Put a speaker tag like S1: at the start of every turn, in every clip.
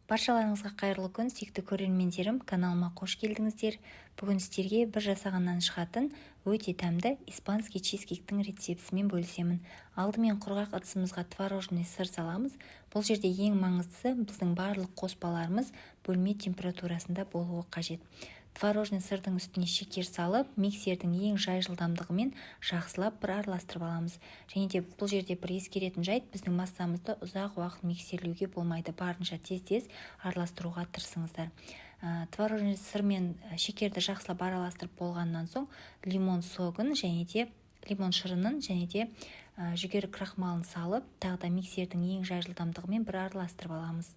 S1: Баршаларыңызға қайырлы күн, сүйікті көрермендерім, каналыма қош келдіңіздер. Бүгін сіздерге бір жасағаннан шығатын өте дәмді испанский чизкейктің рецептісімен бөлісемін. Алдымен құрғақ ыдысымызға творожный сыр саламыз. Бұл жерде ең маңыздысы, біздің барлық қоспаларымыз бөлме температурасында болуы қажет. Творожный сырдың үстіне шекер салып, миксердің ең жай жылдамдығымен жақсылап бір араластырып аламыз. Және де бұл жерде бір ескеретін жайт, біздің массамызды ұзақ уақыт миксерлеуге болмайды, барынша тез-тез араластыруға тырысыңыздар. Творожный сыр мен шекерді жақсылап араластырып болғаннан соң лимон согын және де лимон шырынын және де жүгері крахмалын салып, тағы да миксердің ең жай жылдамдығымен бір араластырып аламыз.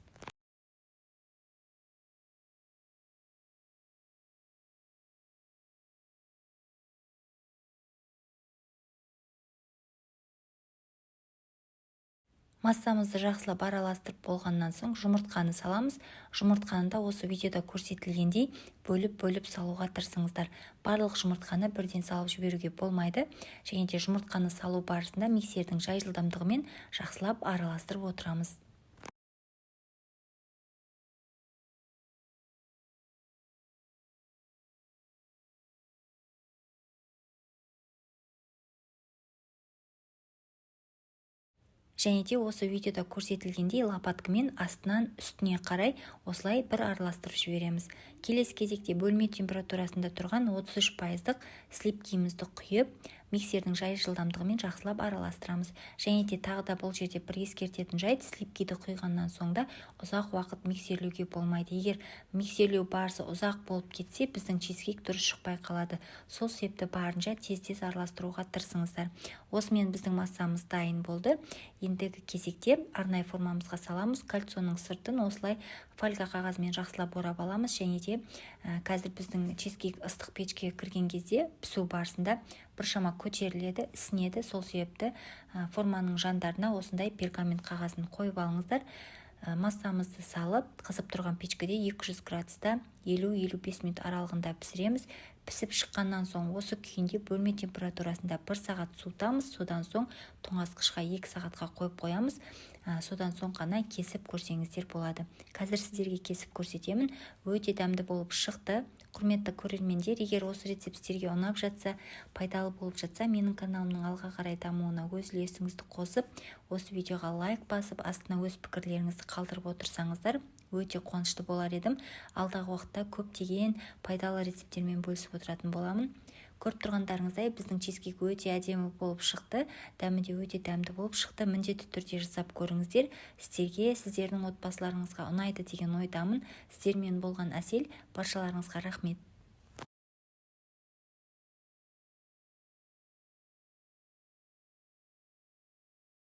S1: Массамызды жақсылап араластырып болғаннан соң жұмыртқаны саламыз. Жұмыртқаны да осы видеода көрсетілгендей бөліп-бөліп салуға тырысыңыздар. Барлық жұмыртқаны бірден салып жіберуге болмайды. Және де жұмыртқаны салу барысында миксердің жай жылдамдығымен жақсылап араластырып отырамыз. Және де осы видеода көрсетілгендей лопаткамен астынан үстіне қарай осылай бір араластырып жібереміз. Келесі кезекте бөлме температурасында тұрған 33%-лық сливкимізді құйып, миксердің жай жылдамдығымен жақсылап араластырамыз. Және де тағы да бұл жерде бір ескертетін жайт, сливкиді құйғаннан соң да ұзақ уақыт миксерлеуге болмайды. Егер миксерлеу барысы ұзақ болып кетсе, біздің чизкейк дұрыс шықпай қалады. Сол себепті барынша тез-тез араластыруға тырысыңыздар. Осымен біздің массамыз дайын болды. Ендігі кезекте арнайы формамызға саламыз. Кальцонның сыртын осылай фольга қағазымен жақсылап орап аламыз. Және де қазір біздің чизкейк ыстық печкеге кірген кезде пісу барысында біршама көтеріледі, ісінеді. Сол себепті форманың жандарына осындай пергамент қағазын қойып алыңыздар. Массамызды салып, қызып тұрған печкеде 200 градуста 50-55 минут аралығында пісіреміз. Пісіп шыққаннан соң осы күйінде бөлме температурасында 1 сағат суытамыз. Содан соң тоңазытқышқа 2 сағатқа қойып қоямыз. Содан соң ғана кесіп көрсеңіздер болады. Қазір сіздерге кесіп көрсетемін. Өте дәмді болып шықты. Құрметті көрермендер, егер осы рецепт сіздерге ұнап жатса, пайдалы болып жатса, менің каналымның алға қарай дамуына өз үлесіңізді қосып, осы видеоға лайк басып, астына өз пікірлеріңізді қалдырып отырсаңыздар, өте қуанышты болар едім. Алдағы уақытта көптеген пайдалы рецепттермен бөлісіп отыратын боламын. Көріп тұрғандарыңыздай, біздің чизкейк өте әдемі болып шықты, дәмі де өте дәмді болып шықты. Міндетті түрде жасап көріңіздер. Сіздерге, сіздердің отбасыларыңызға ұнайды деген ойдамын. Сіздермен болған Әсел, баршаларыңызға рахмет.